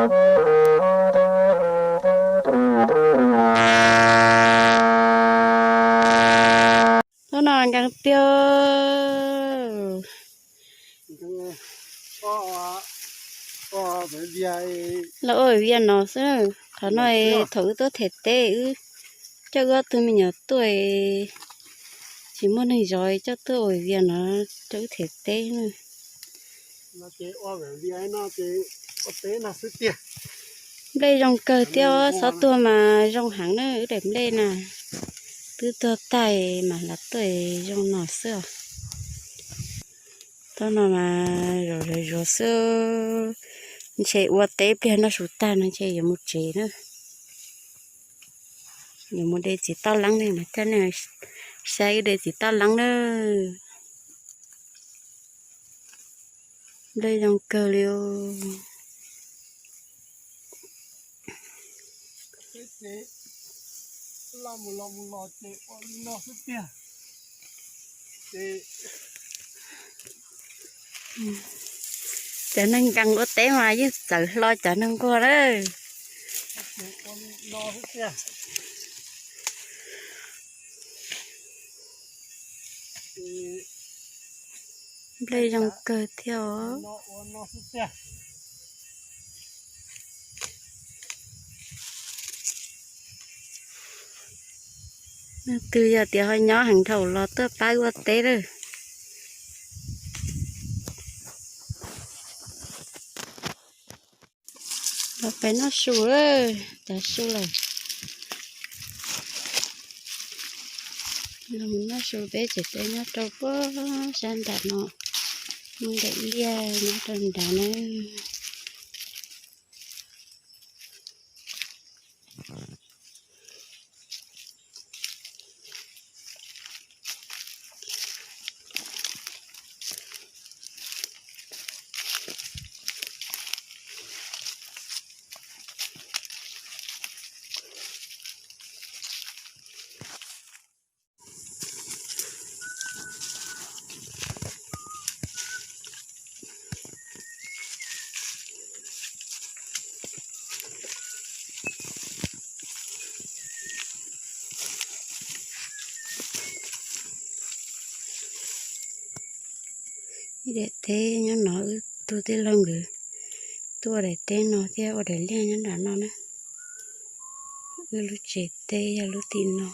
Hnub no nkees tiag. Los ua vias no xwb. Qhov no thaum wb tuaj them teb wb coj wb ob tug me nyuam tuaj, tsis muaj neeg zov coj tuaj ua vias no coj wb them teb na. Nplej zoo kawg thiab, xob tuag mas zoo heev na, wb daim nplej na. Twb tuag tag mas hlav tuaj zoo no xwb os. Thaum no mas zom zaws zuav xwb, ntshe ua teb pliag noj su tag no ntshe yuav mus tsev na. Yuav mus de txiv toj leeb ne mas thiaj nej saib wb de txiv toj leeb na. Nplej zoo kawg li os. Cov neeg nkees ua teb mas yeej txawv hlo cov neeg nquag lawm. Nplej zoo kawg thiab os. Leej twg yog tias ho nyob heev dhau los tuaj pab ua teb lawm. Los peb noj su, cov su lawm. Los noj su peb tsev teb nyob rau puag sab nram no, muaj daim liaj nyob rau nrad na. Ib daim teb nyob no, wb tus tij laug nkawd tuaj ua daim teb no thiab ua daim liaj nyob nram no na. Wb lub tsev teb yog lub tim no.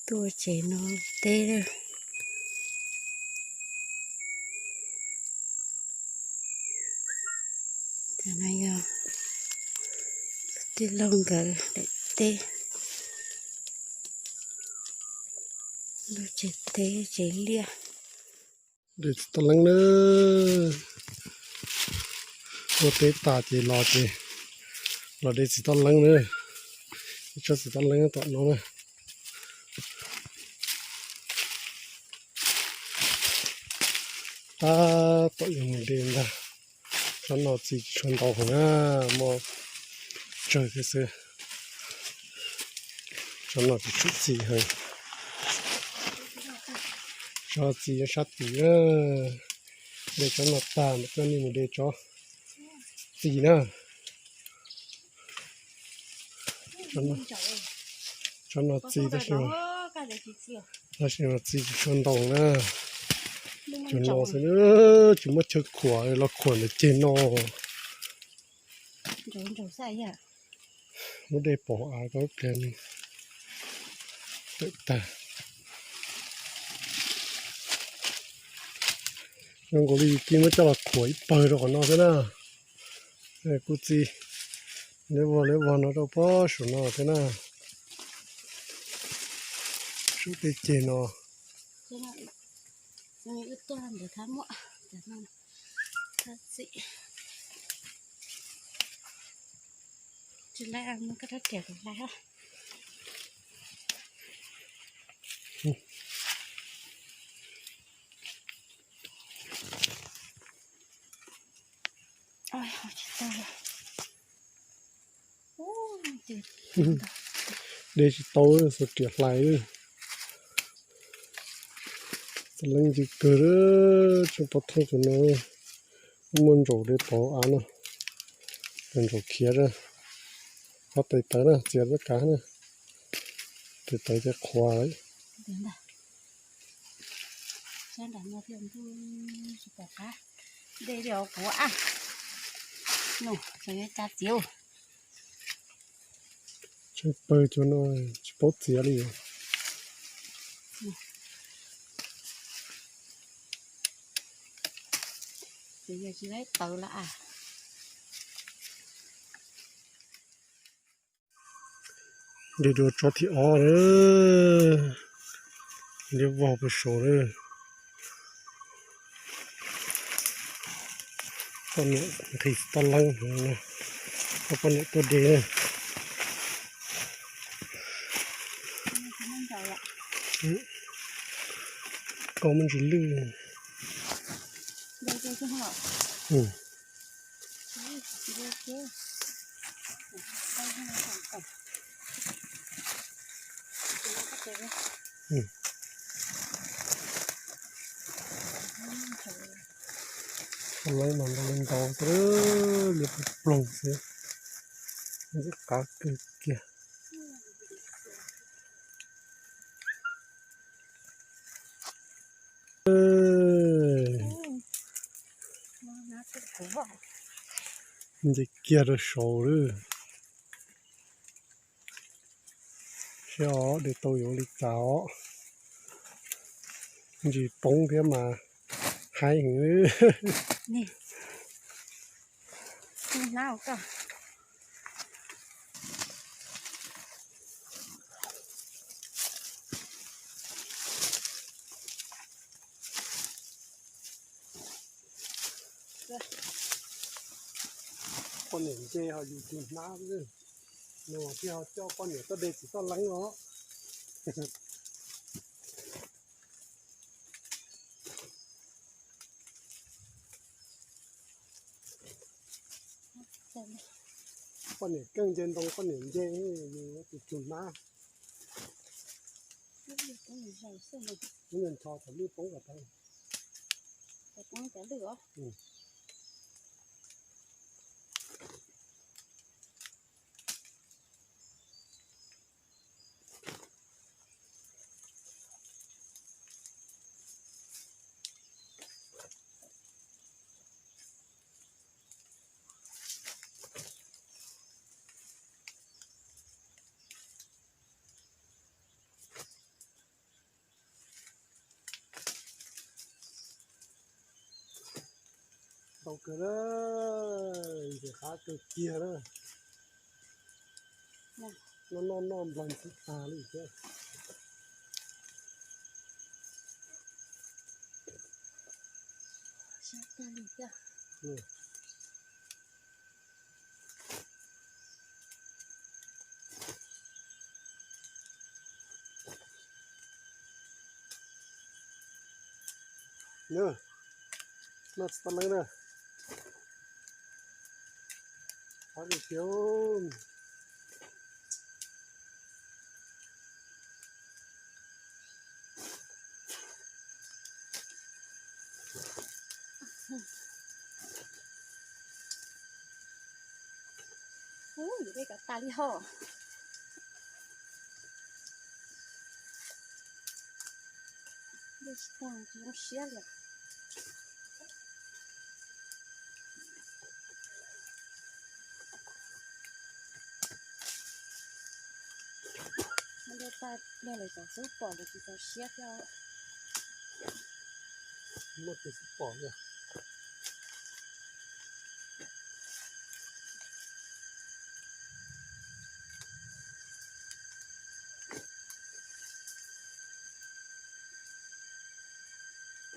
Tuaj tsev no teb lawm. Tam no yog tij laug nkawd daim teb, lub tsev teb tsev liaj. De txiv toj leeb na, ua teb tas ces los ces los de txiv toj leeb na. Ib tsob txiv toj leeb tom no na. Tab tom yuav mus de ntag. Tsob no txi tsis tshua ntau heev na, muaj tsawg thiab xwb. Tsob no tsis tshua txi heev. Tsob txi nyob sab tid na. De tsob no tag mam coj nej mus de tsob txi na. Tsob no txi tab sis, tab sis mas txi tsis tshua ntau na. Cov no xwb, tsis muaj chaw khuam los khuam ntawm ceg no. Muab dej pov av rau ib pliag tawm tag. Zoo nkaus li kib muab coj los khuam ib pawg rau qhov no xwb na. Kuj txi liab vog liab vog no rau pob saum no thiab na. Saum tej ceg no. De tsis tau, xuas riam hlais. Txoj leeb ncw kawg, tseem pov thooj tus no. Muaj ntsaum li tod av no, ntsaum khiav, qhov tes tawv na, txiav rab kav na, tes tawv ces qhuav lawm. Tsheej pawg cov no tsis paub txiav li. Txiav yog tsis laib tawv lawm. Li dua tsob thib ob lawm, liab vog puag saud lawm. Poj niam nqhis toj leeb, poj niam tuaj de. Koj muab ntsis lwj. Toj leeb mas ntau li ntau xwb, liab ploog ploog xwb, ntxim qab kawg kiag. Nce kiag rau saud lawm. Saib os, de tau yuav li cas os. Ntsis poob thiab mas haib heev. Poj niam nce ho yus tus hnab, nws thiaj ho coj poj niam tuaj de txiv toj leeb os. Poj niam keej nce ntoo, poj niam nce, yus tus hnab. Nws ncho thaum lwj poob kom tau. Ntau kawg na, ntxim qab kawg kiag na. Noj noj noj nplaig ntxim tag li thiab. Noj tsis tau leej na. Qab li tiag. Ub, yuav dej kom tas li ho. Dej tsis tas tsis zoo siab li. Dej tas dej lawm txaus xub pom lawm tsis txaus siab thiab. Muaj tus xub pom li.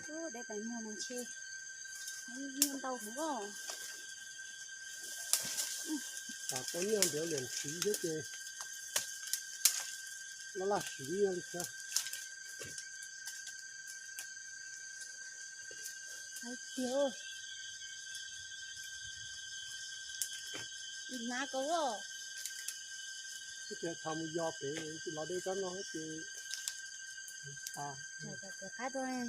Ub, dej pais muag no ntshe ntau heev os. Tau nyiaj ntiav liam siv thiab ces laj laj siv nyiaj li thiab. Hais tiag, ib hnab ko os. Ib tias thaum mus yos pem tsis los dej tsob no ces tas. Qab tuaj.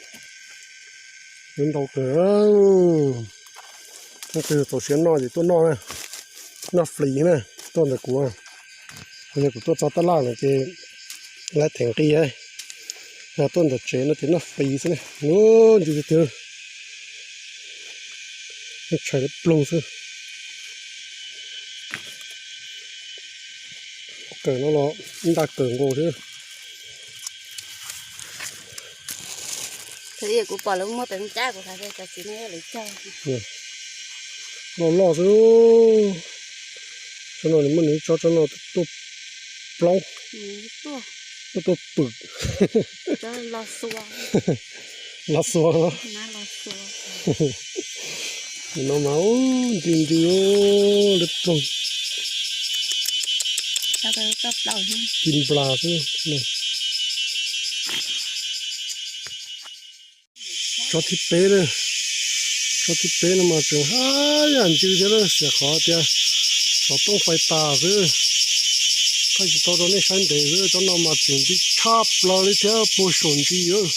Ntau kawg. Leej twg txaus siab noj ces tuaj noj na, noj free na. Tuaj ntawm kuv, kuv yog kuv tuaj txog tab laj lawm ces lawv them nqi, yog tuaj ntawm tsev no ces noj free xwb na. Ub, ntxim tiag tiag, tshais liab ploog xwb. Kawm no los ntaj kawm nkaus thiab. Kuv pom lawv muab pem cab kuv hais tias cov txiv no yog lawv cog. Loj loj xwb. Tsob no nws muaj nws ib tsob, tsob no tuaj plaub, tuaj pwm. Los xua no. No mas ub, nti nti liab ploog. Ti nplas xwb. Tsob thib peb na, tsob thib peb no mas tseem haj yam ntws thiab na, xyov qhov tias xov tooj fais tas xwb, thaij tsis tau rau nej saib ntev xwb. Tsob no mas tseem ntws tshaj plaws li thiab puag saum ntsis.